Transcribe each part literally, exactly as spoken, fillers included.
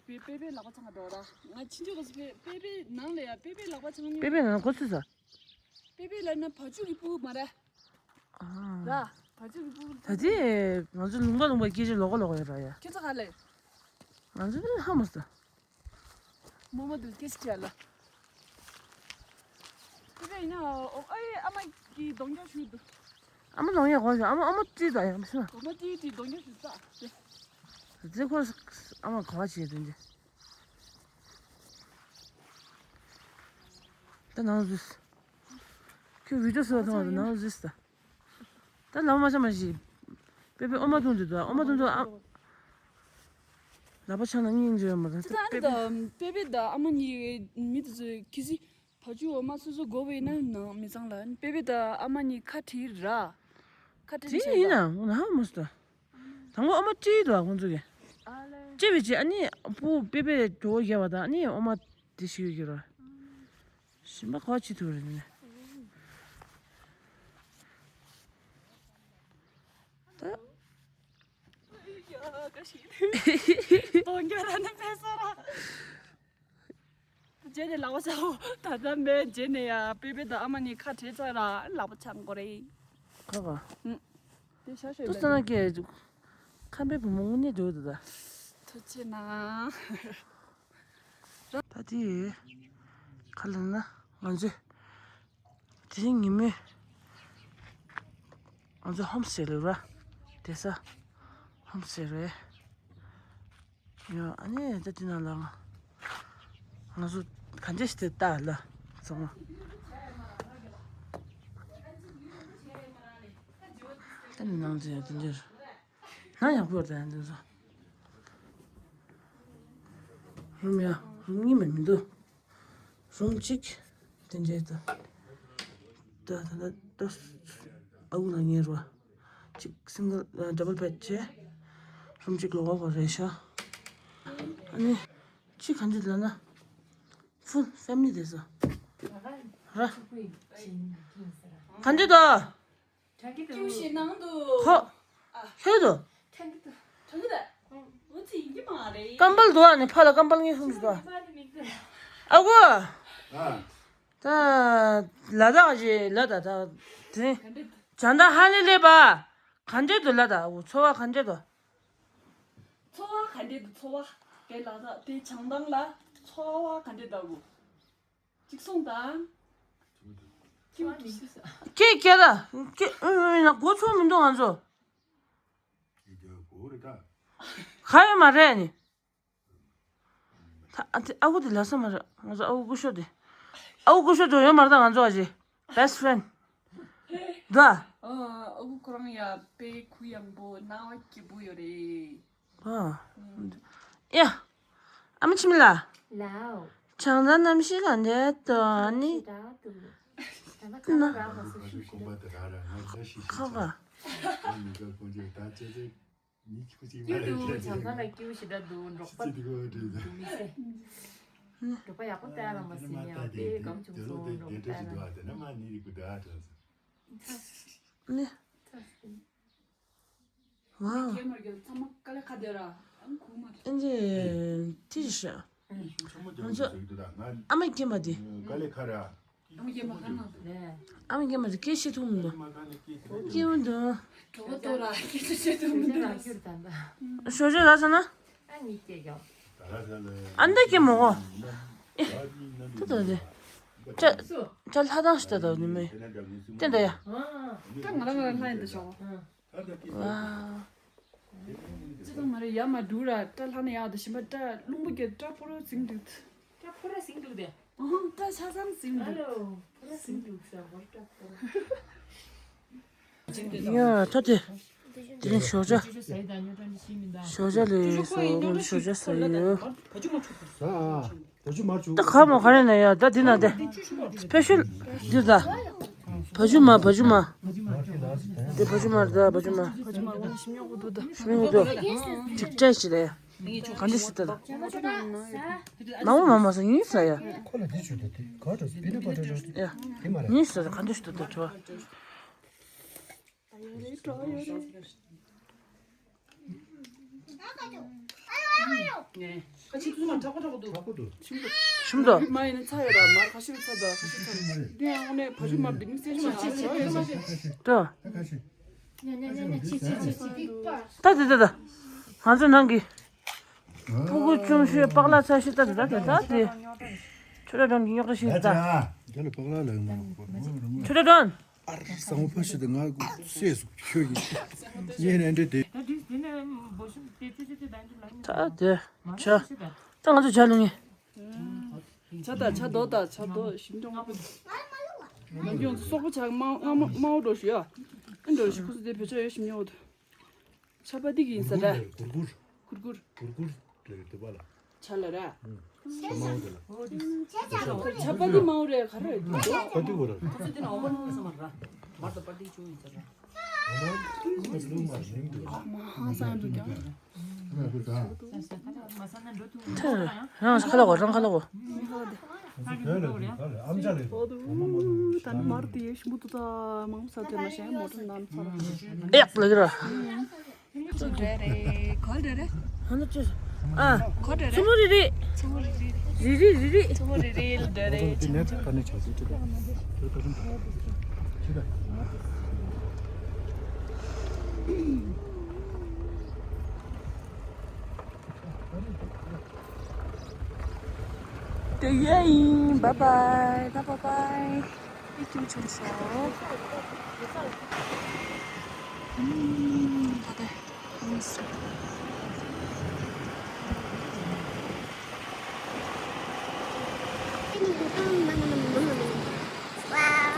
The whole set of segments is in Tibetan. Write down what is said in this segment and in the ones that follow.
པེ་པེ་པེ་ལག་པ་འཆང་ག་འགྲོ་ར། ང་ཕྱིན་ཆད་གོ་སི་པེ་པེ་པེ་ནང་ལ་ཡ་པེ་པེ་ལག་པ་འཆང་ཉན། པེ་པེ་ནང་གོ་སི་ས། པེ་པེ་ལ་ན་བ་ཕྱུགས་ཀྱི་སྤུ་གུ་མ་ར། ཨ། ར། བ་ཕྱུགས་ཀྱི་སྤུ་གུ། ད་དེ་ང་ཚོ་ལུང་པ་ལུང་པ་སྐད་ཆ་ལོག་ག་ལོག་ག་ཡོད་ར་ཡ། ཁྱེད་ཚོ་ག་ལེ། ང་ཚོ་ནི་ཧ་མ་སོ། མོ་མོ་དུ་སྐད་ཆ་ལ། དེ་ཡིན་ན་ཨོ་ཨེ་ཨ་མ་གི་གདོང་རྒྱག་ཞུ་འདུག་ཨ་མ་གདོང་རྒྱག་གོ་ཞུ། ཨ་མ་ཨ་མ་ཏི་ད་ཡང་མི་ཤེས་ན། ཨ་མ་ཏི་ཏི་གདོང་རྒྱག་ཞུ་ཙག་ཟེར། དེ་ཁོ་ཨ་མ་ག་བ་བྱེད་དོན་དེ། ད་ནང་ཟུས། ཁྱོད་བི་ཌིའོ་བཟོ་བ་མཐོང་བ་དང་ནང་ཟུས་ད། ད་ལམ་མ་ཆ་མ་ཞིག་པེ་པེ་ཨོ་མ་བཏུང་དུས་དུ་ཨོ་མ་བཏུང་དུས་ཨ། ལག་པ་ཆག་ན་སྙིང་རྗེ་ཡོད་མ་རེད། ཅི་ད་པེ་པེ། པེ་པེ་ད་ཨ་མ་གཉིས་མི་དུ་ཚོས་ཁི་སི་བ་ཕྱུགས་འོ་མ་སོ་སོ་དགོས་པས་ན་ནང་མི་ཚང་ལ་པེ་པེ་ད་ཨ་མ་གཉིས་ཁ་བྲིས་ར། ཁ་བྲིས་དེ་བྱས་ཡིན་ད། ན་འོ་ན་ཧ་མ་སོ་ད། དང་པོ་ཨོ་མ་བྲིས་དུ་ཨ་ཁོང་ཚོ་གི་ཨ་ལེ། བྲིས་པའི་རྗེས་ཨ་ནི་ཕུ་པེ་པེ་གྲོ་བོ་བརྒྱབ་པ་ད་ཨ་ནི་ཨོ་མ་དེ་ཞིག་ཡོད་ཀྱི་ར། ཞིམ་པ་ག་བ་ཅི་ཐུབ་རེད་ནི། ད། གདོང་རྒྱག་ར་ནི་ཕེ་ས་ར། རྗེས་ནས་ལག་པ་ཆག་ད་ལྟ་མེད། རྗེས་ནས་ཡ་པེ་པེ་དང་ཨ་མ་གཉིས་ཁ་བྲལ་ཚར་ར་ལག་པ་ཆག་གོ་རེད། ཁ་བ། ཨུ། དེ་ཤ་ཤ་ཏུ་ཡོད་ས་ན་པས། ཀྱེ། ཁམས་པའི་བུ་མོ་དངོས་གནས་འགྲོ་འདུག་ད། ཐུགས་རྗེ་གནང་། ད་དེ་ཁ་ལ་ན་ང་ཚོས་དེ་རིང་ཉིན་མོའི་ང་ཚོ་ཧོམ་སེ་ལེ་ར། དེ་ས་ཧོམ་སེ་རེད། ཡ་ཨ་ནི་ད་དེ་ནང་ལ་ང་ང་ཚོ་ག་འདྲ་ཞིག་དེ་ལྟ་ལ་ཚང་མ། ད་ནི་ནང་ཚེ་དེ་འདྲ་ན་ཡག་པོ་ད་འདི་ཚོ། རུམ་ཡ་རུམ་གཉིས་མ་མི་འདུག་རུམ་གཅིག་དེ་འདྲའི་ད། ད་ད་ད་ད་ཨ་ཁུ་ལ་ཉེ་རུ་བ། གཅིག་སིང་གལ་ཌབ་བལ་བེད་བྱས། རུམ་གཅིག་ལོགས་པ་རེད་ཤག་ཨ་ནི་གཅིག་ག་འདྲ་ལབ་ན། ཕུལ་ཕེ་མི་ལི་དེ་ཚོ། ར། ག་འདྲ་འདུག་ཀྱུ་ཞེ་ནང་དུ། ཧོ། ཨ། ལྷོད་དོ། ཁྲང་གི་དུ། ཁྲང་གི་དུ། འོ་ཙི་ཡིན་གྱི་མ་རེད། ཀམ་པལ་དུ་ཨ་ནི་ཕ་ལ་ཀམ་པལ་ངའི་ཧུམ་ཞུ་ཨ་གོ། ཨ། ད་ལ་དྭགས་ཞེས་ལ་ད་ད་དེ། ག་འདྲ་འདུག་ཇ་འདྲ་ཧ་ལས་ལས་པ། ག་འདྲ་འདུག་ལ་ད་འུ་ཚོ་བ་ག་འདྲ་འདུག་ཚོ་བ་ག་འདྲ་འདུག་ཚོ་བ། དེ་ལ་དྭགས་དེ་བྱང་ཐང་ལ་ཚོ་བ་ག་འདྲ་འདུག་གོ། ཅིག་སོང་དང་། ཁྱེད་ཁྱེད་ལ་ཁྱེད་ཨུ་ཨུ་ན་གོ་ཚོད་མི་འདུག་ང་ཚོ། ག་ཡོད་མ་རེད་ནི། ད་ཨ་ཨ་ཁུ་དེ་ལ་ས་མ་རེད། ང་ཚོ་ཨ་ཁུ་སྐུ་ཞབས་དེ། ཨ་ཁུ་སྐུ་ཞབས་དེ་ཡོད་མ་རེད་ད་ང་ཚོ་ཨ་ཅེ། Best friend། ད། ཨ་ཨ་ཁུ་ཁོ་རང་ཡ་དཔེ་གུ་ཡངས་པོ་སྣང་བ་སྐྱིད་པོ་ཡོད་རེད། ཨ། ཡ། ཨ་མ་འཆི་མེད་ལགས། ལའོ། བྱང་ཐང་གནམ་གཤིས་ག་འདྲ་འདུག་ཨ་ནི། ཁ་ཁ། སྐྱིད་འདུག་བྱང་ཐང་ལ་སྐྱིད་པོ་ཞེ་དྲག་འདུག་འབྲོག་པ། འབྲོག་མི་ཚེ། འབྲོག་པ་ཡག་པོ་ལྟ་ལ་མ་ཟིན་ནས་དཔེ་གང་བྱུང་སོང་འབྲོག་པ་ལྟ་ལ། ནི། ཝའོ། ཨེ་ཅེ་ཏི་ཤ། ང་ཚོ་ཨ་མ་སྐྱེས་མ་དེ། ཨ་མ་སྐྱེས་མ་དེ་སྐད་བཤད་ཐུབ་མི་འདུག་སྐྱེས་མ་འདུག་ཞོ་ཇ་ལ་ས་ན། ཨ་འདི་སྐྱེས་མོ་གོ། ཏུ་ཏུ་དེ། ཅ་ཅ་ལྷ་དང་ཞིག་ད་ད་ནི་མེ། ཏན་ད་ཡ། ད་ང་རང་ང་རང་ལྷ་ཡིན་ད་ཞོག་ཝའོ། ཅི་ཙམ་མ་རེད་ཡ་མ་འགྲོ་ར་སྐྲ་ལྷག་ན་ཡག་ད་ཞིམ་པ་སྐྲ་རླུང་པོ་གྱི་སྐྲ་ཕོ་རོ་ཟིང་འདུག་སྐྲ་ཕོ་རོ་ཟིང་འདུག་དེ། ཨོ་སྐྲ་ཆ་ཚང་ཟིང་འདུག་ཨ་རོ་ཕོ་རོ་ཟིང་འདུག་ས་བར་སྐྲ་ཕོ་རོ། ཡ་ད་དེ། དེ་རིང་ཞོ་ཇ། ཞོ་ཇ་ལས་སོ་ཞོ་ཇ་ཟ་ཡོད། ད་ག་མོ་ག་རེ་ན་ཡ་ད་འདི་ན་དེ། སྤེ་ཤལ་འདི་ད། བ་ཇུ་མ་བ་ཇུ་མ། འདི་བ་ཇུ་མ་རེད་ད་བ་ཇུ་མ། ཞིམ་ཉོག་གུ་འདུག་ད། ཞིམ་ཉོག་གུ་འདུག་ཅིག་ཅེ་ཞིག་རེད། ག་འདྲ་ཞིག་ད། མ་མོ་མ་མ་ས་ཡིན་ས་ཡ། ཁོ་ལ་འདི་ཞུ་ད་དེ་ག་འགྲོ་པི་ནི་པ་ཏྲ་འགྲོ་ཡ། ཡིན་ས་ག་འདྲ་ཞིག་ད་ད་ཁྱོ། ཁ་ཆེ་ཁུ་མ་དྲག་པོ་དྲག་པོ་འདུག་ཁ་པོ་འདུག་ཤིམ་འདུག་ཤིམ་འདུག་མ་ཡིན་ན་ཚ་ཡོད་ར། མར་ཁ་ཤིམ་ཚ་འདུག་ཁ་ཤིམ་ཚ་འདུག་དེ་ཡང་ནས་བ་ཤུ་མར་འདི་མི་སེ་ཤིམ་ཚ་ཡོད་མ་ཤེས། ཏོ། ད་དེ་ད་ད། ང་ཚོ་ནང་གི་ཕྲུ་གུ་ཆུང་ཤོས་པག་ལ་ཚ་ཤོས་ད་དེ་ད་དེ་ད་དེ། ཆུ་ར་སྒྲོན་གྱི་རྙོག་དྲ་ཞིག་ད། རྒྱ་ལ་པག་ལ་ལ་ཡོང་མ་རེད། ཆུ་ར་སྒྲོན། ཨ་ར་སང་ཕ་ཤི་དེ་ང་སེ་སུ་ཁྱོད་ཀྱི་ཡེ་ནས་འདྲེ་དེ། ད་དེ་ཆ་ད་ང་ཚོ་ཇ་ལུང་ངེ། ཇ་ད་ཇ་རྡོ་ད་ཇ་རྡོ་ཞིམ་ཅང་ང་ཡོང་སོག་པོ་ཇ་མ་མ་མ་འོ་འགྲོ་ཞུ་ཡ། ཨ་འགྲོ་ཞུ་ཁུ་སུ་དེ་བེ་ཆ་ཡོད་ཞིམ་ཉོ་འོ་དུ། ཆ་པ་ཏི་གི་ཡིན་ས་ར། གུར་གུར། གུར་གུར། གུར་གུར་ལ་ཡོད་དུ་པ་ལ། ཆ་ལ་ར། ཆ་མ་འོ་དེ་ལ། ཆ་པ་ཏི་མ་འོ་རེ་ག་རེ་ཡོད་དུ། པ་ཏི་གོ་ར། ཁོ་ཚོ་དེ་ན་འོ་པ་ནུ་ས་མ་ར། མར་དུ་པ་ཏི་ཆུ་ཡིན་ས་ར། ཨ་མ་ཧང་སང་འདུག་ཀྱང་། ཐེ། རང་ཁ་ལ་གོ་རང་ཁ་ལ་གོ། ཨོ་དུ། ད་ནི་མར་དེ་ཡེ་ཤི་མུ་ཏུ་ད་མང་ས་དེ་ན་ཞེན་མོ་ཏུ་ནམ་ཚ་ར། ཨེག་ལ་གི་ར། ཚུ་འདྲ་རེད། ག་འདྲ་རེད། ཧ་ན་ཅི། ཨ། ག་འདྲ་རེད། ཚུ་མོ་རེ་རེ། ཚུ་མོ་རེ་རེ། རེ་རེ་རེ་རེ། ཚུ་མོ་རེ་རེ་ལ་འདྲ་རེད། ཅི་ནས་ད་ནས་ཆ་ཚིག་ཅི་ད། ཅི་ད་ཅི་ད། དེ་ཡིན། བཱའི་བཱའི། ད་བཱའི་བཱའི། ཨི་ཀྱུ་ཆུང་སོ། ཨུམ། ད་དེ་ཡིན་སོ། Wow.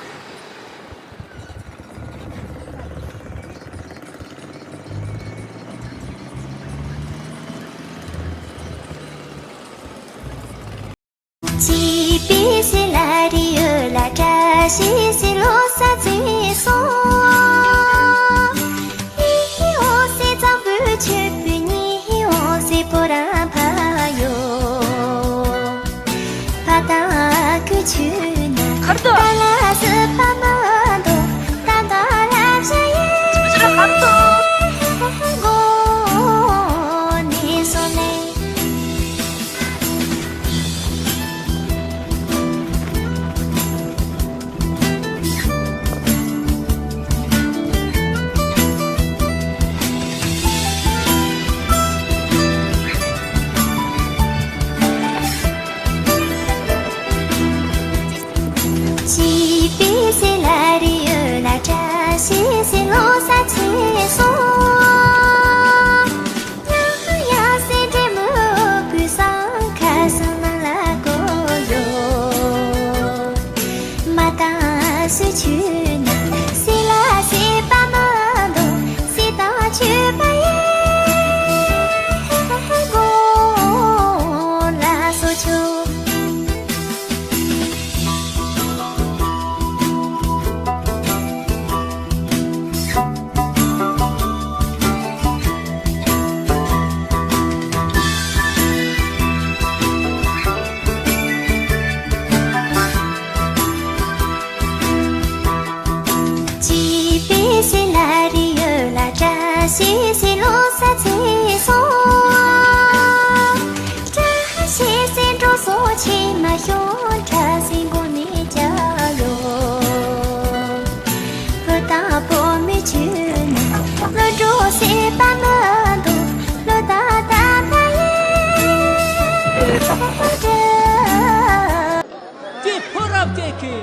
ཀྱེ་ཕོ་རབ་ཀྱེ་ཁེ་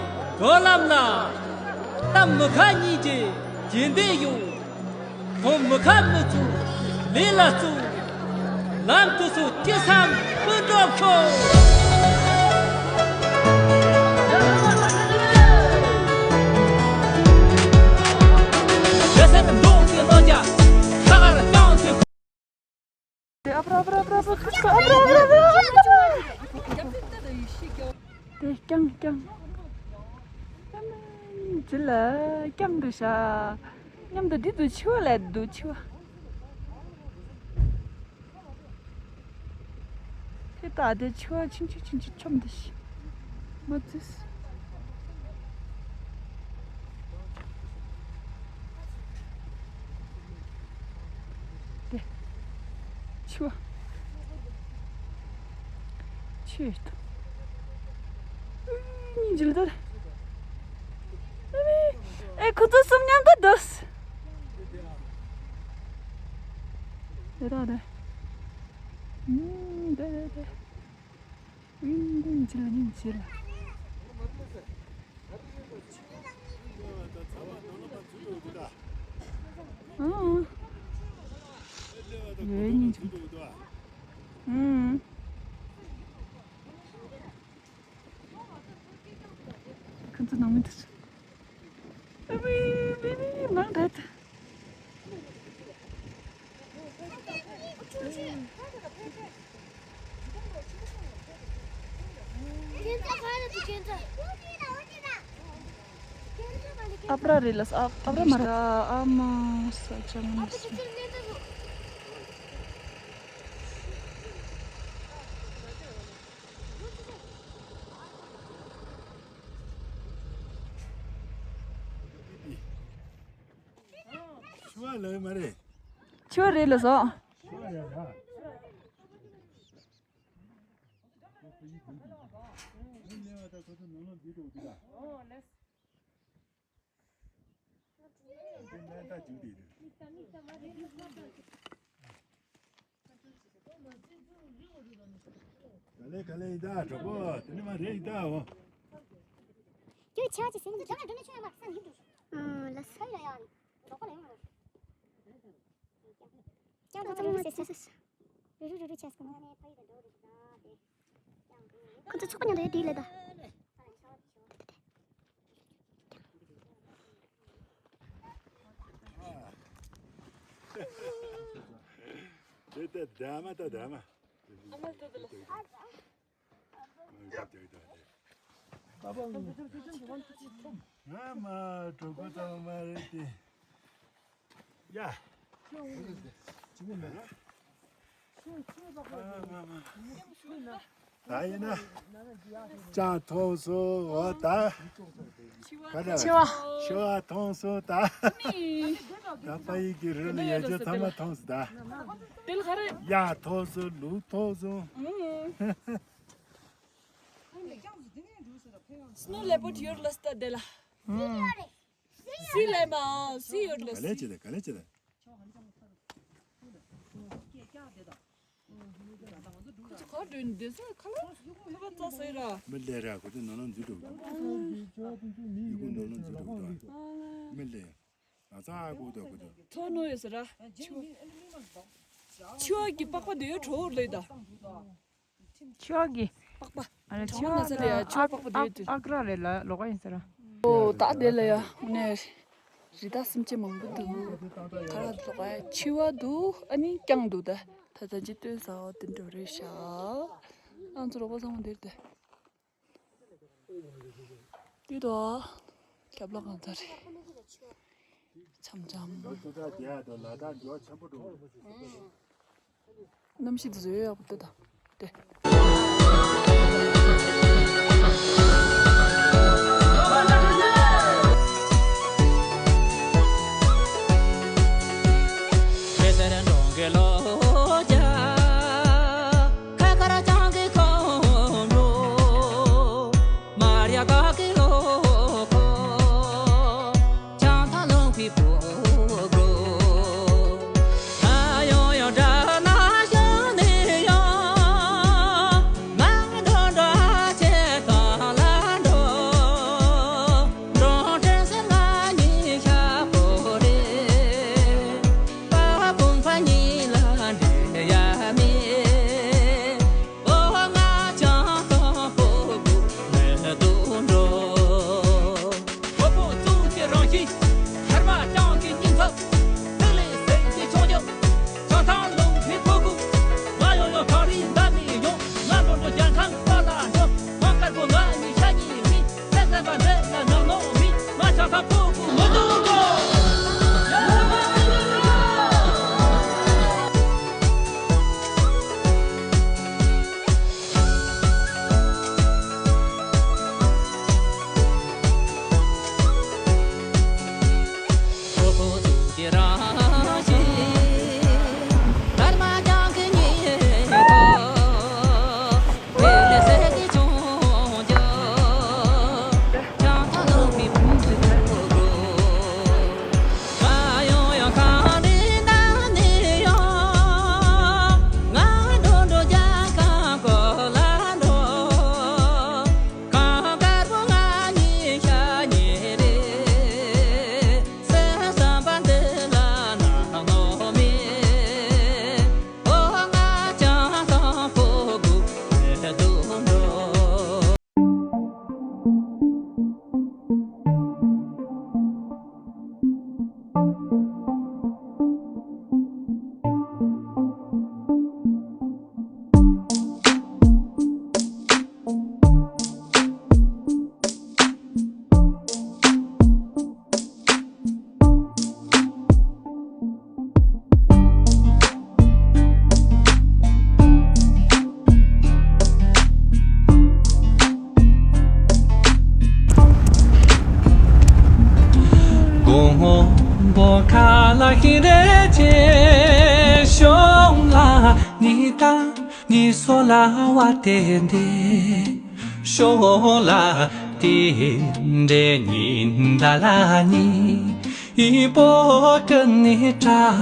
གོ་ལམ་ལ། ད་མི་ཁ་གཉིས་ཀྱི་རྗེས་འདེད་ཡོང་། ཁོང་མི་ཁ་མི་ཚུགས་ལས་ལ་བཙུགས། ལམ་དུ་སོ་ཀྱི་སམ་སྤུན་གྲོགས་ཁྱོད། རྒྱ་སར་འབྲོག་གི་ལོ་རྒྱ་ས་གར་བཏང་ཚེ། དེ་རྐྱང་རྐྱང་། ཅི་ལ་རྐྱང་འདུག་ཤག་མཉམ་དུ་འདི་དུ་འཆི་བ་ལས་འདུག་འཆི་བ། དེ་ལྟ་དེ་འཆི་བ་ཆུང་ཆུང་ཆུང་ཆུང་ཆོམ་འདི་ཤི། མ་བརྩིས། དེ། འཆི་བ། ཡོད། ཨེ། ཁོ་ཚོ་གསུམ་མཉམ་དུ་འདུག་དེ་དང་དེ། ཨུམ། དེ་དེ་དེ། ཨུམ། སྙིང་རྗེ་ལ། སྙིང་རྗེ་ལ། ཨང་། ཡོད། སྙིང་རྗེ། ཨང་། ཁོ་ཚོ་ནང་མི་འདུག་ཨ་བི་བི་བི། མང་རེད། ཨ་པྲ་རེད་ལ། ཨ་ཨ་པྲ་མ་རེད། ཨ་མ་ས་ཅང་ནི། ཆུ་བ་ལ་མ་རེད། ཆུ་བ་རེད་ལ་སོ། ཆུ་བ་རེད་ལ། ག་ལེ་ག་ལེ་ཡིན་ད་གྲོགས་པོ། དེ་ནི་མ་རེད་ཡིན་ད་འོ། ཁྱོད་ཆ་ཅི་ཟིན་འདུག་ལ་སོ་ཡ་ཡ་ནི་ལོག་པ་ལ་ཡོང་རོགས། ཀྱང་ཁོ་ཚོ་མོ་སེ་སེ་སེ། རུ་རུ་རུ་རུ་བྱས་སོང་། ཁོ་ཚོ་ཚོགས་པ་མཉམ་དུ་ཡོད་དེ་ལས་ད། དེ་ལྟ་ད་མ་ད་ད་མ། ཨ་མ་ད་ད་ལ། ང་མ་གྲོགས་པོ་ཚང་མ་རེད་དེ། ཡ། ད་ཡིན་ན། ལྕགས་ཐོག་སོ་འོ་ད། ཆི་བ། ཆི་བ། ཆི་བ་ཐོང་སོ་ད། ད་ཕ་ཡི་གི་རི་ལ་ཡ་ཅོ་ཚང་མ་ཐོང་སོ་ད། དེ་ལ་ག་རེ། ཡ་ཐོག་སོ་ལུག་ཐོག་སོ། སྣུ་ལེ་པོ་ཡོར་ལ་སྟ་དེ་ལ། སི་ལེ་མ་སི་ཡོར་ལ། ག་ལེ་ཅི་དེ་ག་ལེ་ཅི་དེ། ཁོ་ཚོ་ག་འགྲོ་ཡིན་འདི་ཚོ་ཁ་ལོ་ཁ་པ་ཙ་ཟེར་ར། མི་ལས་ར་ཁོ་ཚོ་ནང་ལ་འཛུལ་འགྲོ་གི་འདུག་ཡི་གུ་ནང་ལ་འཛུལ་འགྲོ་གི་འདུག་མི་ལས། ང་ཚ་ཨ་ཁུ་དང་ཁུ་དང་། ཐོ་ནོ་ཡོད་ཟེར་ར། ཆུ་བ་གི་པགས་པ་འདི་ཡོད་གྲོ་བོར་ལོས་ད། ཆུ་བ་གི། པགས་པ། ཨ་རེ་ཆུ་བ་ན་ཚ་ལ་ཡ་ཆུ་བ་པགས་པ་འདི་ཡོད་དུ། ཨག་ར་རེད་ལ་ལོག་ཡིན་ཟེར་ར། ཨོ་ད་དེ་ལ་ཡ་ནས། རི་དྭགས་སེམས་ཅན་མང་པོ་འདུག་ད་ར་འདི་ལོག་ཡ་ཆུ་བ་འདུག་ཨ་ནི་རྐྱང་འདུག་ད། ད་ད་ཅི་སྟོན་ཟ་འོ་དེ་འགྲོ་རེད་ཤག་ཨང་ཚོ་རོགས་པ་ཚང་མ་འདིར་དེ། དུས་དོ། རྒྱབ་ལོགས་གང་ཚ་རེད། འཆམ་འཆམ། གནམ་གཤིས་འདི་ཚོ་ཡོད་ཡག་པོ་འདུག་ད། དེ། བོ་ཁ་ལ་ཧི་རེ་ཅེ་ཤོང་ལ་ནི་ཏ་ནི་སོ་ལ་བ་ཏེ་འདི་ཤོང་ལ་ཏི་འདྲེ་ནི་ད་ལ་ནི་ཧི་བོ་ཀ་ནི་ཏྲ་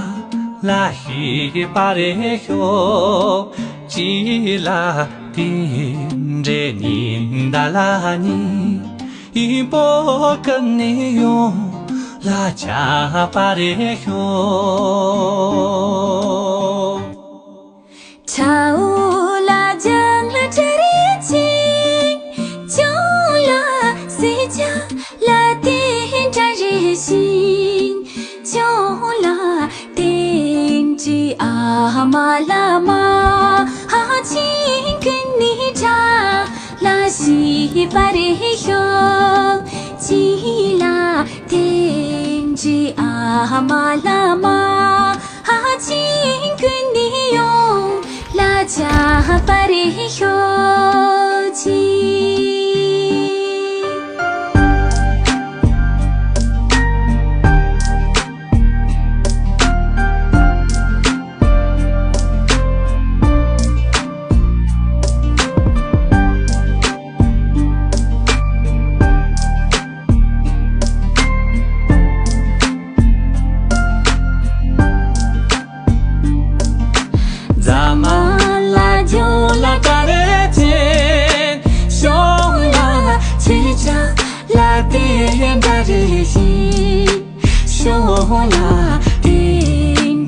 ལ་ཧི་པ་རེ་ཤོ་ཅི་ལ་ཏི་འདྲེ་ནི་ད་ལ་ནི། ཧི་བོ་ཀ་ནི་ཡོང་ལ་ཆ་པ་རེ་ཤོ། ཆའོ་ལ་ཇང་ལ་ཏྲ་རེ་ཅིང་ཅོང་ལ་སེ་ཅ་ལ་ཏེ་ཏྲ་རེ་ཤིང་ཅོང་ལ་ཏེ་ཏྲི་ཨ་མ་ལ་མ་ཧ་ཅིང་ཀུན་ནི་ཏྲ་ལ་ཤི་པ་རེ་ཤོ་ཅི་ལ་ཏེ་ཏྲི་ཨ་མ་ལ་མ་ཧ་ཅིང་ཀུན་ནི་ཡོང་ལ་ཆ་པ་རེ་ཤོ་ཅི། རྫ་མ་ལ་ཇོ་ལ་ཏྲ་རེ་ཅེ་ཤོང་ལ་ཆེ་ཆ་ལ་ཏེ་ཏྲ་རེ་ཤིང་ཤོང་ལ་ཏེ་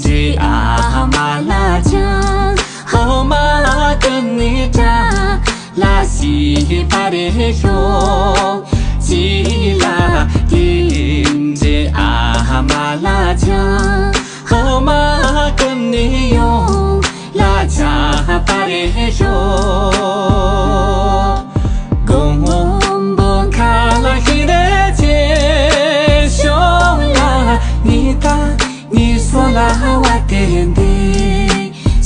འདྲེ་ཨ་མ་ལ་ཅང་ཧོ་མ་ཀ་ནི་ཏྲ་ལ་ཤི་པ་རེ་ཤོ་ཅི་ལ་ཏེ་འདྲེ་ཨ་མ་ལ་ཅང་ཧོ་མ་ཀ་ནི་ཡོང་ལ་ཆ་པ་རེ་ཤོ། གོང་བོ་ཁ་ལ་ཧི་རེ་ཅེ་ཤོང་ལ་ནི་ཏ་ནི་སོ་ལ་བ་ཏེ་འདི་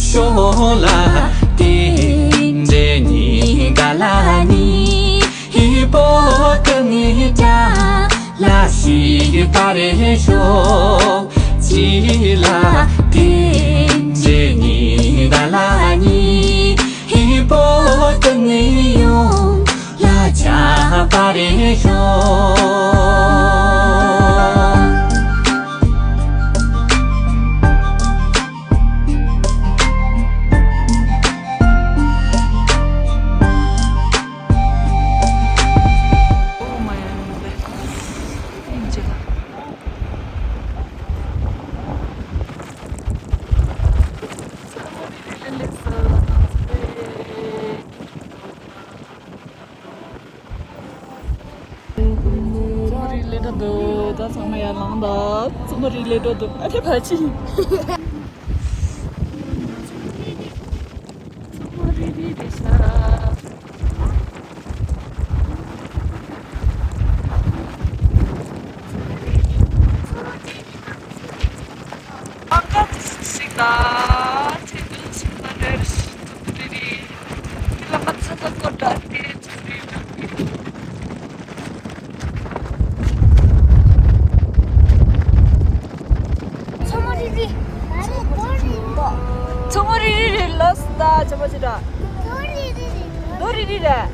ཤོ་ལ་ཏེ་འདྲེ་ནི་ད་ལ་ནི་ཧི་བོ་ཀ་ནི་ཏྲ་ལ་ཤི་པ་རེ་ཤོ་ཅི་ལ་ཏེ་འདྲེ་ནི་ད་ལ་ནི་ཧི་བོ་ཀ་ནི་ཡོང་ལ་ཆ་པ་རེ་ཤོ། རྩོམ་རིག་ལས་འགྲོ་འདུག་ད་ཚང་མ་ཡར་ལངས་དང་། རྩོམ་རིག་ལས་འགྲོ་འདུག་ཨ་ལེ་ཕ་ཆི། རྩོམ་རིག་རེད་ཤག་ཨང་ཀ་ཚིག་ད་ཚེ་འདུལ་ཚོགས་པ་རེད། རེད་རེད། ཁྱེད་ལ་མ་ཚ་ཚ་སྐོར་འདྲ་དེ་ཚོ་རེད། ཚོ་མོ་རེད་རེད། ཚོ་མོ་རེད་རེད་ལ་སི་ད་ཆ་མ་ཆི་འདྲ། རྡོ་རེད་རེད་རེད། རྡོ་རེད་རེད་རེད།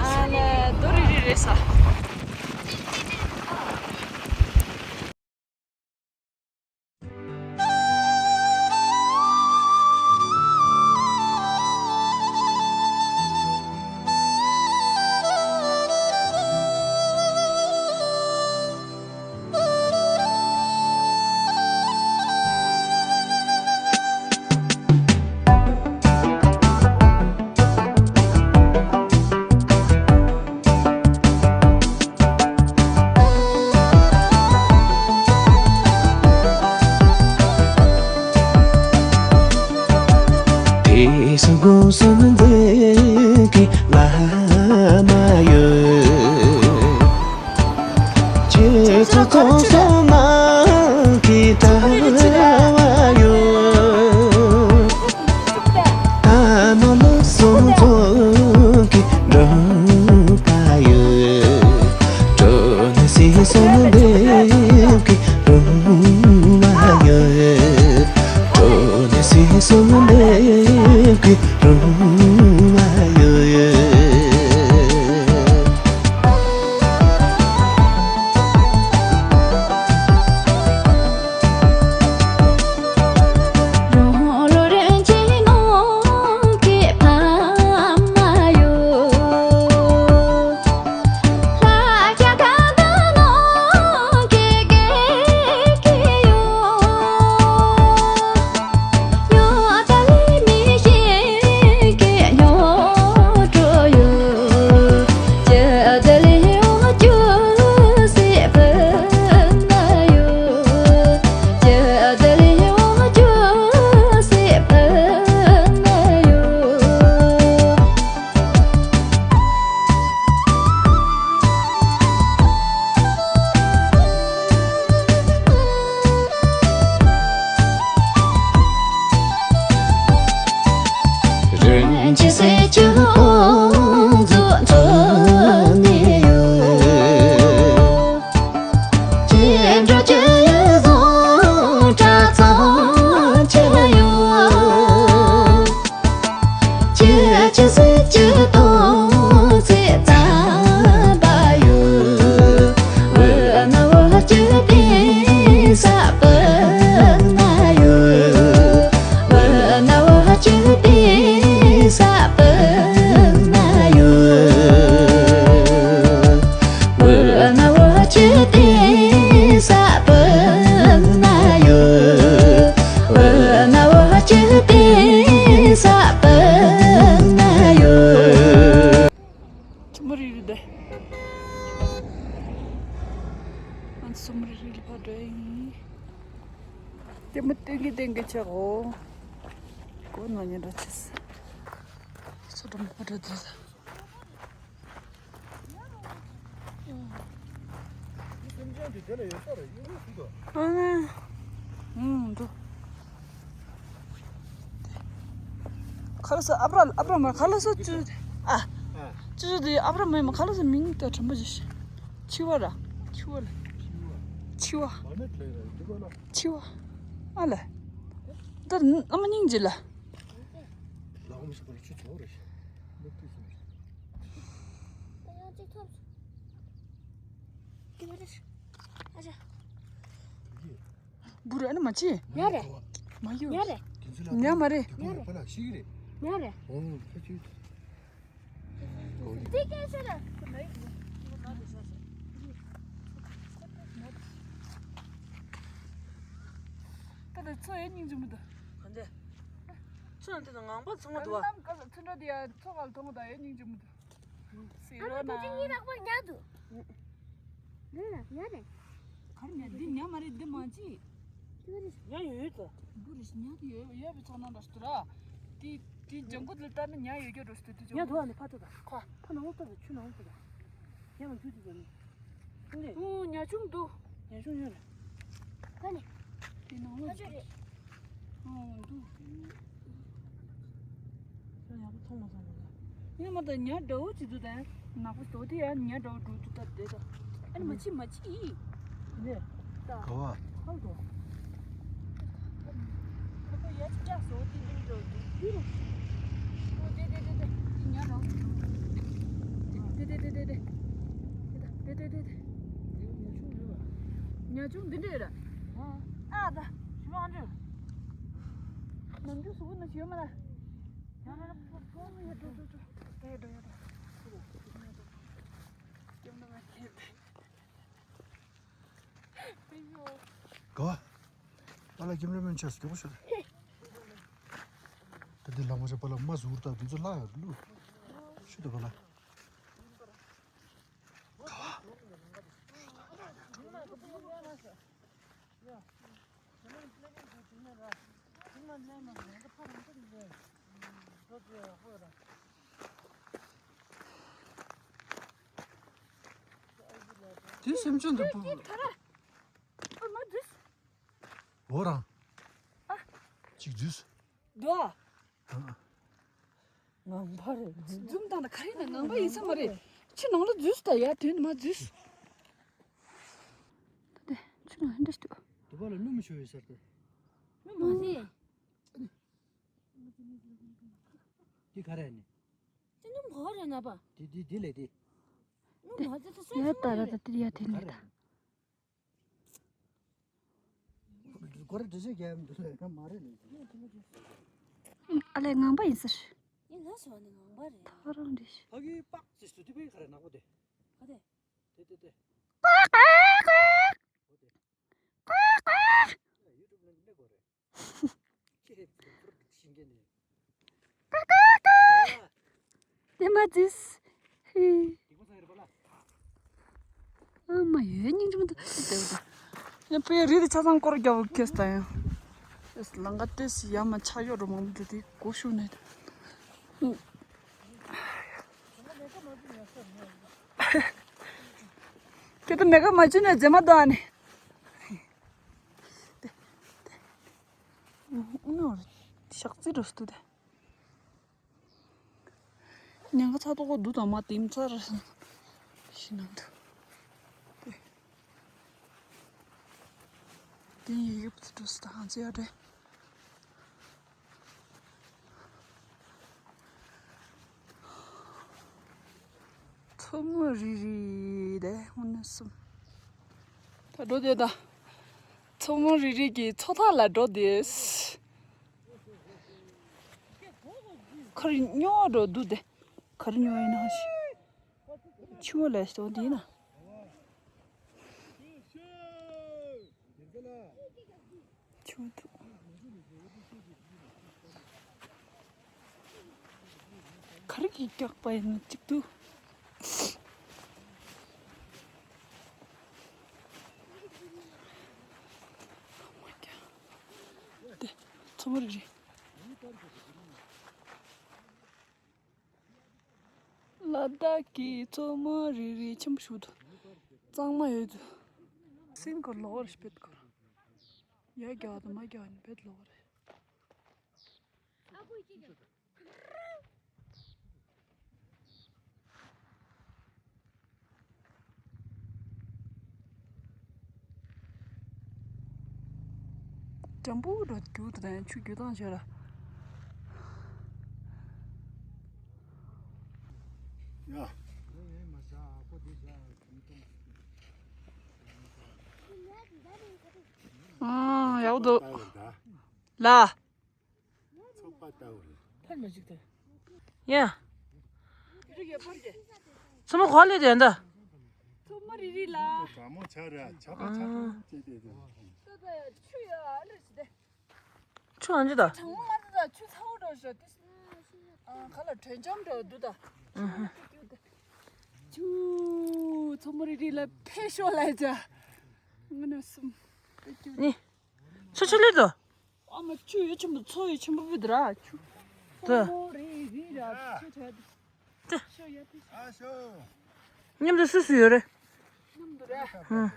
ཨ་ལེ་རྡོ་རེད་རེད་རེད་ས། དེ་སོང་གོང་སོང་འདི་གི་བླ་མ་ཡོད། ཁྱེད་ཚོ་ཚོགས་སོང་ན་གི་ད་བ་ཡོད། ཨ་མ་ལོ་སོང་ཚོགས་ཀྱི་འགྲོ་པ་ཡོད། འགྲོ་ནི་སི་སོང་འདེབས་ཀྱི་འགྲོ། ལྟད་མོ་སྟོན་གྱི་སྟོན་གྱི་ཆག་འོ། གོ་ན་ཉན་འདྲ་ཆེས། སོ་འགྲོ་མ་འགྲོ་དུས། སེམས་ཅན་དེ་དེ་ལ་ཡོད་ས་རེད། ཡོད་ཡོད་ཟེར་གོ། ཨ་ནི། ཨུམ་འགྲོ། ཁ་ལ་ས་ཨབ་ར་ཨབ་ར་མ་ཁ་ལ་ས་ཅུ། ཨ། ཨ། ཅུ་ཅུ་དེ་ཨབ་ར་མ་མ་ཁ་ལ་ས་མིང་དེ་ཁྲམ་པ་ཅི་ཤི། ཕྱི་བ་ར། ཕྱི་བ་ལ། ཕྱི་བ། མ་ནི་ཁྲེ་ར་འདི་གོ་ལ། ཕྱི་བ། ཨ་ལ། ད་ཨ་མ་སྙིང་རྗེ་ལ། ལག་མི་སོགས་པར་ཆུ་ཚོགས་རེ་ཞིག་མི་བཏུས་སོང་། ཡང་གཅིག་ཐོབ་སོང་། ཨ་ཅག་འབུ་ར་ཨ་ནི་མ་ཅི། ཉ་རེད། མ་ཡོད། ཉ་རེད། ཉ་མ་རེད། ཉ་རེད། ཉ་རེད། འོ་ཕ་ཆུ། དེ་སྐད་ཆ་རེད། ད་ལྟ་ཚོ་ཡོད་སྙིང་རྗེ་མི་འདུག་ག་འདྲ། ཚོ་ཡང་དེ་ནང་ངང་པ་ཚང་མ་འདུག་ཨ། ནམ་མཁའ་ལ་ཚོ་འདྲ་དེ་ཡང་ཚོ་ག་ལ་མཐོང་གི་ད་ཡོད་སྙིང་རྗེ་མི་འདུག་ཨ་མ་དེ་ཅི་གཉིས་ལག་པར་ཉལ་འདུག་ལ་ལ་ཡ་རེད། གར་ཉལ་འདི་ཉལ་མ་རེད་འདི་མ་ཅི། ཉལ་ཡོད་ཡོད་དོ། འབུ་རེ་ཞིག་ཉལ་དུ་ཡོད་ཡོད་པའི་ཚོགས་ནང་འདྲ་ཞིག་ཏུ་ར། དེ་དེ་ལྗང་གུ་དེ་ལྟར་ན་ཉལ་ཡོད་རྒྱུ་རེད་ཟེར་དུས་ཉལ་དུ་བ་ནི་ཕ་ཐུ་ད་ཁོ་ཕ་ནང་ལོག་ཏུ་ཆུ་ནང་ལོག་ཏུ་ད་ཉལ་མ་རྒྱུ་དེ་ད་ནི། འདི་ཨོ་ཉ་ཆུང་འདུག་ཉ་ཆུང་ཡོད་རེད། ད་ནི་དེ་ནང་ལོག་ཕ་ཆུ་རེད། ཨོ་འདུག་ཡག་པོ་མཐོང་མ་སོང་ལ། ངས་མ་ད་ཉ་འདྲ་བོ་ཅིག་འདུག་ད། ནག་པོ་དོ་དེ་ཡང་ཉ་འདྲ་བོ་འགྲོ་འདུག་ད་བསྡད་ད། ཨ་ནི་མ་ཕྱི་མ་ཕྱི་ཡིས། ནས། ད། ག་བ། ཧལ་དོ། ཁ་ཁ་ཡ་ཅི་ཅག་སོ་དེ་འདྲ་འགྲོ་འདུག་དེ་རུ། ཨོ་དེ་དེ་དེ་དེ། དེ་ཉ་འདྲ་བོ་འགྲོ། དེ་དེ་དེ་དེ་དེ། དེ་དེ་དེ་དེ། དེ་ཉ་ཆུང་རེད་བ། ཉ་ཆུང་འདི་འདྲ་རེད། ཨ་ད། ཞི་མ་འདྲ། ནམ་རྒྱུན་གཟུགས་པོ་ན་ཞི་ཡོད་མ་རེད། ཡ་ཡ་ཡ་ཕོ་ཕོ་ཡ་འགྲོ་འགྲོ་འགྲོ། ད་ཡ་འགྲོ་ཡ་འགྲོ། སྐྱོབ་ན་ང་ཁྱེར་ཏེ། ག་བ། པ་ལགས་ཁྱིམ་རེ་མོན་ཆས་སུ་མགྱོགས་པོ་ཤོད། ད་འདི་ལག་མ་ཆ་པ་ལགས་མ་ཟུར་དང་འདི་ཚོ་ལྷག་ཡོད་ལུ། ཤོད་དང་པ་ལགས། ག་བ། དེ་སེམས་ཅན་དུ་སྤུ། འོ་རང་། ཅིག་འཛུལ། འདུག་ཨ། ངང་པ་རེད། འཛུམ་བཏང་ན་ག་རེ་ན་ངང་པ་ཡིན་ས་མ་རེད། ཆུ་ནང་ལ་འཛུལ་ད་ཡ་དོན་མ་འཛུལ། ད་དེ་ཆུ་ནང་ཧན་འདྲ་ཞིག་འདུག་དུ་བ་ལ་སྣུམ་ཞུ་ཡོད་ཟེར་ཏེ། སྣུམ་མ་ཟེར། འདི་ག་རེ་ནི། དེ་སྣུམ་ག་རེ་ན་པ། དེ་དེ་དེ་ལས་དེ། སྣུམ་མ་ཟེར་ད་སོ་ཡ་སོ་ད་རེད། ར་ད་དེ་ཡ་དེ་ནི་ད། གོ་ར་འདྲི་བྱེད་རྒྱལ་ཡམ་འདི་ལས་ཀ་མ་རེད་ལས། ཨ་ལས་ངང་པ་ཡིན་ཟེར། ཡིན་ལ་སོ་ནི་ངང་པ་རེད། ཐ་རང་འདྲི་ཤི། ཕ་གི་པག་ཙི་སུ་དེ་པའི་ཁ་རེ་ནག་པོ་དེ། ག་དེ། དེ་དེ་དེ། ཡུ་ཊུབ་ནང་གི་མེད་གོ་རེད། ཁྱེད་རེད་ཚོ་ཕུར་ཤིང་གི་ནས། དེ་མ་ཙིས། ཧི། ཨ་མ་ཡོད་སྙིང་རྗེ་མི་འདུག་ཡང་པའི་རི་དེ་ཆ་ཚང་སྐོར་རྒྱག་གི་ཁེས་ད་ཡང་། ལང་ཀ་ཏེ་སི་ཡ་མ་ཆ་ཡོད་རོ་མང་པོ་འདུག་དེ་གོ་ཤུ་ནས། ཁྱེད་ད་མེ་ཀ་མ་བྱུང་ནས་མཛེས་མ་དང་ནི། ཨུ་ནོ་ཞག་རྩི་རུ་སྟུ་དེ། ཉང་ཁ་ཚ་ཏོག་གོ་དུ་དང་མ་དེམ་ཚར་ཤི་ན་འདུག་དེ་ཡི་གེ་པུ་ཏུ་སྟ་ཧང་ཅི་ཡ་རེད། མཚོ་མོ་རི་རི་དེ་ཧུ་ནུ་སུམ། ད་འགྲོ་དེ་ད། མཚོ་མོ་རི་རི་གི་མཚོ་ཐག་ལ་འགྲོ་དེ། ཁར་ཉོ་འགྲོ་འདུག་དེ། ཁར་ཉོ་ཡིན་ན་ཤི། ཆུ་བོ་ལ་ཞོག་འདི་ན། ཆུ་བོ་འདུག་གར་གྱི་སྐྱག་པ་ཡིན་ན་གཅིག་འདུག Oh my God. མཚོ་མོ་རི་རི། ལ་དྭགས་ཀྱི་མཚོ་མོ་རི་རི་ཆེན་པོ་ཞིག་འདུག་གཙང་མ་ཡོད་འདུག་སེམས་ཁོ་ལོག་རེ་སྤེལ་ཁོ། ཡ་རྒྱག་དང་མ་རྒྱག་ནི་བེད་ལོག་རེ། འགྲམ་བུ་རུ་རྒྱུག་དང་ཆུ་རྒྱུག་སྟངས་བྱོས་ར། ཡ། ཨང་ཡག་འདུག་ལ། ཚོགས་པ་ལྟ་བུ་རེད། ཕར་མ་ཅིག་ཏུ། ཡ། མཚོ་མོ་ག་ལེ་དེ་འདི། མཚོ་མོ་རི་རི་ལ། དྲ་མོ་ཆ་ར་ཆ་པ་ཆ་པ་ཨ། ཅེ་དེ་དེ། ད་ད་ཡ་ཆུ་ཡ་ཨ་ལེ་ཞི་དེ། ཆུ་ཨ་ཅི་ད། གྲང་མོ་ང་ད་ཆུ་ཚ་བོ་འགྲོ་ཞོ་དེ། ཨ་ག་ལ་དྲོད་འཇམ་འགྲོ་འདུག་ད། ཨ་ཧ། ཆུ། མཚོ་མོ་རི་རི་ལ་ཕེབས་ཤོག་ལ་ཅ། ང་ནི་སུམ། ནི། ཆུ་ཆུ་ལེ་དོ། ཨ་མ་ཆུ་ཡོད་ཆེན་པོ་མཚོ་ཡོད་ཆེན་པོ་བུད་ར་ཆུ། དེ། མཚོ་མོ་རི་རི་ར་ཆུ་ཆ་དེ། དེ། ཆུ་ཡོད་དེ། མཉམ་དུ་སུ་སུ་ཡོད་རེད། མཉམ་དུ་ར། ཧུམ།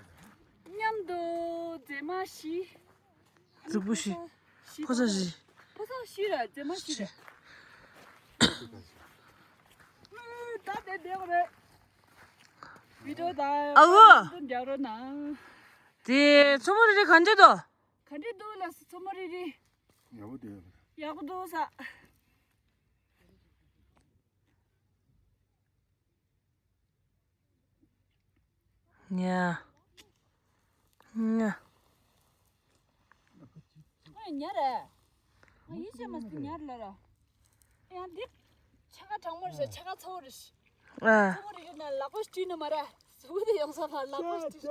མཉམ་དུ་མཛེས་མ་བཞི། གཟུགས་པོ་བཞི། ཕོ་ས་བཞི། ཕོ་ས་བཞི་ར་མཛེས་མ་བཞི་ར། ད་དེ་བསྡད་རེད། བི་ཌིའོ་ད། ཨ་བོ། རྒྱག་རོགས་གནང་། དེ་མཚོ་མོ་རི་རི་ག་འདྲ་འདུག་ག་འདྲ་འདུག་ལགས་སོ་མཚོ་མོ་རི་རི། ཡག་པོ་འདུག་ཡག་པོ་འདུག་ས། ཉ། ཉ། ཨ་ཉ་རེད། ང་ཡིད་ཆེས་མ་སོང་ཉ་རེད་ལ་ར། ཡང་འདི་ཕྱེད་ཀ་གྲང་མོ་རེད་ཤག་ཕྱེད་ཀ་ཚ་བོ་རེད་ཤག་ཨ། ཚ་བོ་རེད་ན་ལག་པ་བཀྲུས་ན་མ་ར། གཟུགས་པོ་དེ་ཡོང་ས་ཕར་ལག་པ་བཀྲུས།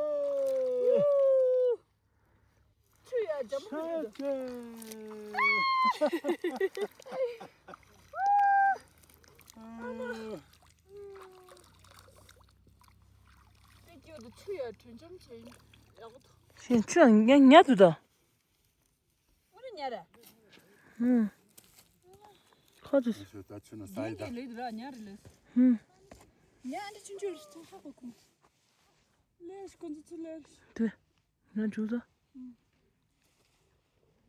ཆུ་ཡ་འཇམ་པོ་རེད་འདུག་དེ་སྐྱོ་དུ་ཆུ་ཡ་དྲོད་འཇམ་བྱས་ཡིན་ཡག་པོ་འདུག་ཞེས་ཆུ་ཡང་ཉ་ཉ་དུ་ད། ཨོ་རེ་ཉ་རེད། ཧུམ། ཁ་དུ། ད་ཆུ་ན་ས་ཡི་ད། ལེ་དུ་ར་ཉ་རེད་ལེ། ཧུམ། ཉ་འདི་ཆུང་ཆུང་རེད་ཚང་ཧ་གོ་ཁུམ། ལས་ཀོན་ཚུ་ཚུ་ལས། དེ། ང་འཇུ་ད།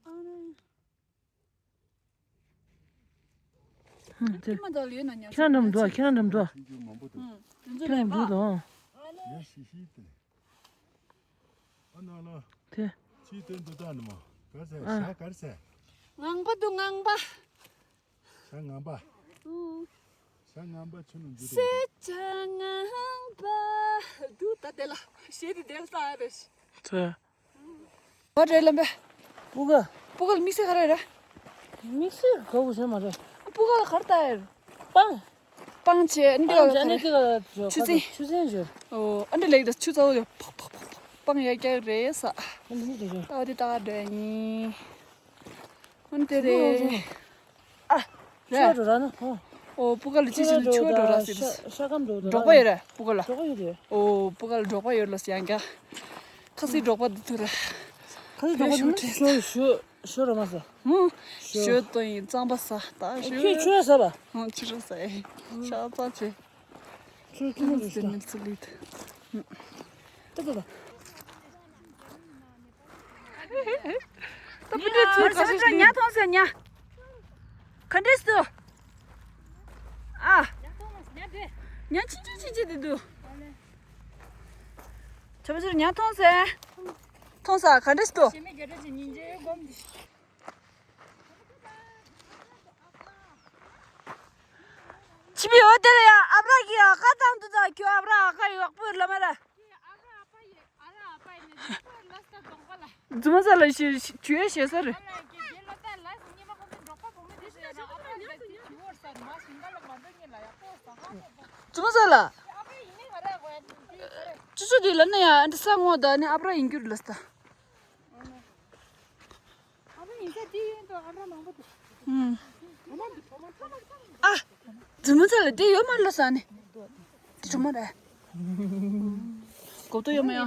ཨ་ནི། ཧུམ་དེ། ཁྱི་མ་ད་ལས་ན་ཉ། ཁྱེད་རང་འགྲམ་འགྲོ་ཁྱེད་རང་འགྲམ་འགྲོ། ཆུང་ཆུང་མང་པོ་འདུག་ཁྱེད་རང་འགྲོ་དང་། ཡ་ཤི་ཤི་དེ། ཨ་ན་ལ། དེ། ཅི་སྟོན་འདུག་ད་ནི་མ། གར་ཟེར་ཨ། ཤ་གར་ཟེར། ངང་པ་འདུག་ངང་པ། ཤ་ངང་པ། ཨུ། ཤ་ངང་པ་ཆུ་ནང་འཛུལ་འདུག་སེ་ཆ་ངང་པ། འདུག་ད་དེ་ལ་ཞེས་དེ་དེ་ལ་ས་རེ། ཚེ། བ་རེ་ལམ་པས། སྤུ་ག་སྤུ་ག་ལ་དམིགས་བསལ་ག་རེ་རེད། དམིགས་བསལ་ག་བོ་ཞེས་མ་རེད། སྤུ་ག་ལ་གར་ལྟ་ཡར། སྤང་། སྤང་བྱས་ཨ་འདི་སྤང་བྱས་ཨ་ནི་ག་ཅི་ག་ཆུ་ཆུ་ཚན། ཆུ་ཚན་བཞུར། ཨོ་ཨ་འདི་ལེགས་ད་ཆུ་ཚ་བོ་ཡོད་ཕག་ཕག་ཕག་ཕག་སྤང་ཡ་རྒྱག་རེད་ས། ཨ་འདི་ནི་དེ་བཞུར། ཨ་འདི་ད་ག་འདྲ་ཡིན། ཨ་འདི་རེད། ཨ། ཆུ་རེད། འགྲོ་ར་ན་ཧོ། ཨོ་སྤུ་ག་ལ་ཅི་ཆུ་ཆུ་འགྲོ་ར་ཟེར། ཤ་ཤ་སྐམ་འགྲོ་འགྲོ་འབྲོག་པ་ཡོད་ར་སྤུ་ག་ལ། འགྲོ་ག་ཡོད་རེད། ཨོ་སྤུ་ག་ལ་འབྲོག་པ་ཡོད་ལ་ཟེར་ཡང་ཀྱང་། ཁ་སི་འབྲོག་པ་འདི་ཐུ་ར། ཁ་སི་འབྲོག་པ་འདི་ཞོ་ཞོ་ཞོ་ར་མ་ཟ། ཧུ། ཞོ་ཞོ་ཏོ་ཡིན་རྩམ་པ་ཟ་ད་ཞོ། ཁྱོད་ཆུ་ཟ་བ། ཧུ་ཆུ་ར་ཟ་ཨེ། ཤ་རྩ་ཆེ། ཆུ་ཁྱི་མོ་ཟ། ད་ད་ད། ད་པུ་ཏྲ་ཚོས་ག་ཚོད་ཉ་མཐོང་ཟེར་ཉ། ག་འདྲས་སུ། ཨ། ཉ་ཆུང་ཆུང་ཆུང་ཆུང་དེ་འདུག་ཆ་པ་ཚོས་ཉ་མཐོང་ཟེར། མཐོང་ས་ག་འདྲས་སུ། ཕྱི་མི་རྒྱ་གྲ་ཅིག་ཉིན་རྗེའི་སྒོམ་འདི། ཆི་བི་འོ་དེ་ལ་ཡ་ཨ་བྲ་གི་ཨ་ཁ་བཏང་དུ་ད་ཁྱོད་ཨ་བྲ་ཨ་ཁ་ཡོག་པོ་ལ་མ་ར། རྫུན་མ་ས་ལ་ཞེ་ཞེ་ཞེ་ས་རེད། རྫུན་མ་ས་ལ། ཅི་ཅི་དེ་ལབ་ན་ཡང་ཨ་འདྲ་ས་ངོ་ད་ནི་ཨ་འདྲ་ས་ངོ་ད་ནི་ཨ་བྲ་ཡིན་རྒྱུ་རེད་ལ་ས། ཨ། རྫུན་མ་ཚ་ལ་དེ་ཡོད་མ་ལ་ས་ནི། དེ་ཆུང་མ་རེད། གོ་ཏོ་ཡོད་མ་ཡང་།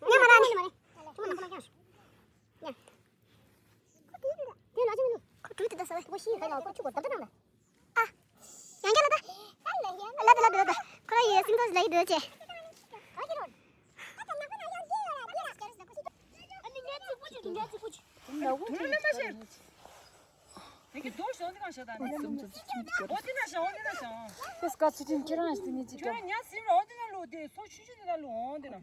ཉམས་མ་རག་ནི། ཉམས། དེ་ལ་ཅི་མི་འདུག་ཁོ་དྲུད་དེ་ད་ཟ་བས་ཁོ་ཤི་ཡི་ད་ཡང་ཁོ་ཆུ་གོ་ད་ད་ད་ད། ཨ། ཡང་བསྐྱར་ལ་ད། ལ་ད་ལ་ད་ད། ཁོ་ར་ཡོད་སེམས་ཐག་ལ་ཡི་འདོད་ཅེ། དེ་གི་རྡོ་ཞོག་འདི་གང་ཞོག་ད་ནི། འོ་དེ་ན་ཞོག་འོ་དེ་ན་ཞོག་ཁྱེད་སྐར་ཚོད་ཀྱི་ཁྱེད་རང་ཞིག་ནི་ཅི་ཁྱོད་ཀྱང་ཉ་སིམ་ར་འོ་དེ་ན་ལོ་དེ་སོ་ཆུ་ཆུ་དེ་ན་ལོ་འོ་དེ་ན།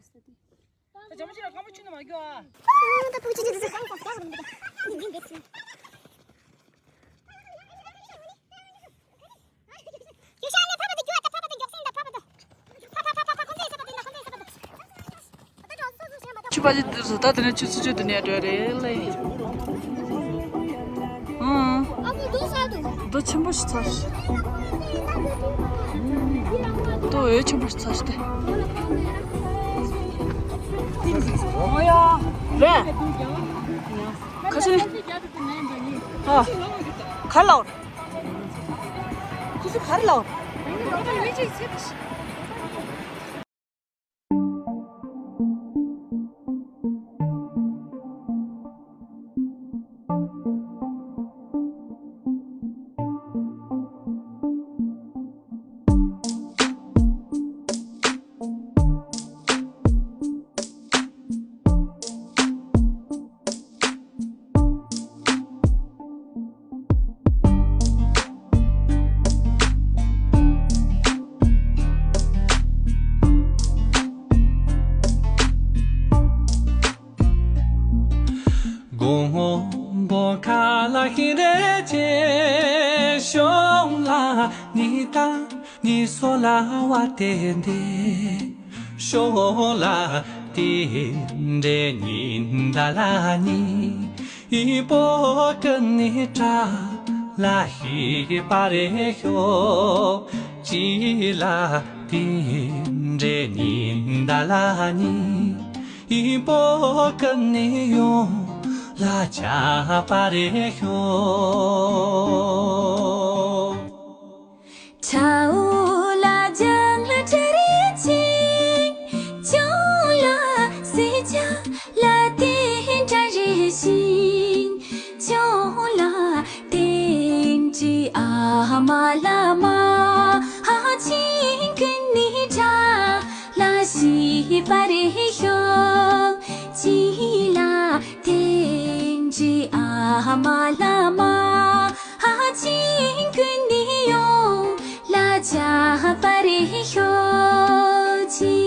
ད་ཇམ་ཆི་ལ་སྐམ་པོ་ཆུ་ནང་མ་རྒྱུ་ཨ། ད་ཕུག་ཆི་ཆི་དེ་ཟེར། ཆུ་ཕ་ཆི་དེ་ཚོ་ད་དེ་ནས་ཆུ་ཚོད་ཆུ་དེ་ནས་འགྲོ་རེད་ལེ། ཨང་། རྡོ་ཆེན་པོ་ཞིག་ཚར་ཤག་རྡོ་འོད་ཆེན་པོ་ཞིག་ཚར་ཤག་སྟེ། རེད། ཁ་ཤས་ནི། ཨ། གར་ལོག་ཁོ་ཚོ་གར་ལོག་དགོང་པོ་ཁ་ལག་ཧིན་རེ་ཆེ་ཤོང་ལ་ནི་ད་ནི་སོ་ལ་བ་ཏེ་འདི་ཤོ་ལ་ཏི་འདྲེ་ཉིན་ད་ལ་ཉི་ཨི་པོ་ཀ་ནི་ཏྲ་ལ་ཧི་པ་རེ་ཤོ་ཅི་ལ་ཏི་འདྲེ་ཉིན་ད་ལ་ཉི་ཨི་པོ་ཀ་ནི་ཡོང་ལ་ཆ་པ་རེ་ཤོ། ཁྲའོ་ལ་ལྗང་ལ་ཁྲ་རེ་ཆིང་། ཅོང་ལ་སེ་ཅ་ལ་ཏེན་ཁྲ་རེ་ཤིང་། ཅོང་ལ་ཏེན་ཅི་ཨ་མ་ལ་མ་ཧ་ཆིང་ཀུན་ནི་ཁྲ་ལ་ཤི་པ་རེ་ཤོ། ཅི་ལ་ཏེན་ཅི་ཨ་མ་ལ་མ། ཧ་ཅིང་ཀུན་ནི་ཡོང་ལ་ཅ་པ་རེ་ཤོ་ཅི།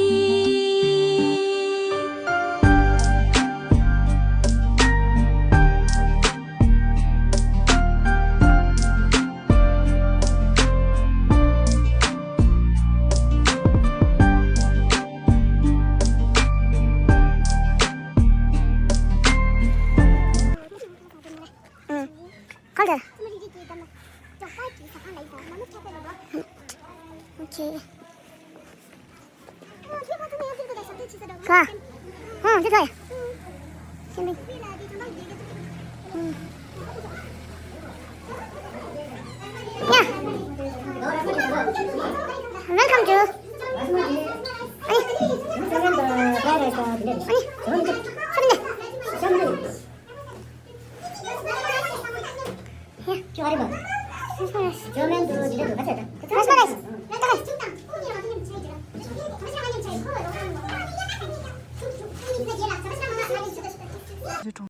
ག་ཧོ་ཅི་ཚོ་ཡ། ཤེས་མིན། ཡ། Welcome to. ཨ་ནི། ཨ་ནི། ཤེས་མིན།